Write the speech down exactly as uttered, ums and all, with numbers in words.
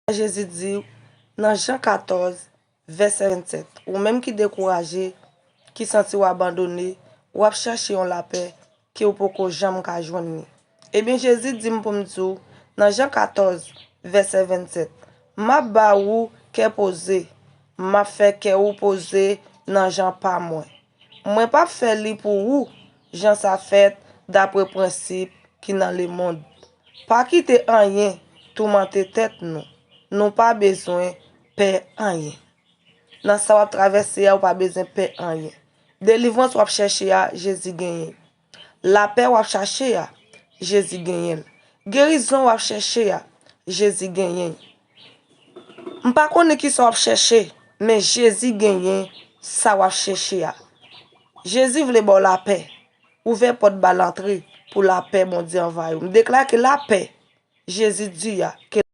Jezi di w nan Jan katòz, vèsè vennsèt, ou menm ki dekouraje, ki santi w abandone, w ap chèche yon lapè ke w poko janm ka jwenn li. Ebyen, Jezi di m pou m di w, nan Jan katòz, vèsè vennsèt, m ap ba ou kè poze, m ap fè kè ou poze nan jan pa mwen. Mwen p ap fè li pou ou jan sa fèt dapre prensip ki nan lemonn. Pa kite anyen toumante tèt nou. Nou pa bezwen pè anyen. Nan sa w ap travèse a, ou pa bezwen pè anyen. Delivrans w ap chèche a, Jezi genyen. Lapè w ap chache a, Jezi genyen l. Gerizon w ap chèche a, Jezi genyen l. M pa konnen kisa w ap chèche, men Jezi genyen sa w ap chèche a. Jezi vle ba w lapè. Ouvè pòt ba l antre pou lapè Bondye anvayi w. M deklare ke lapè Jezi di a, ke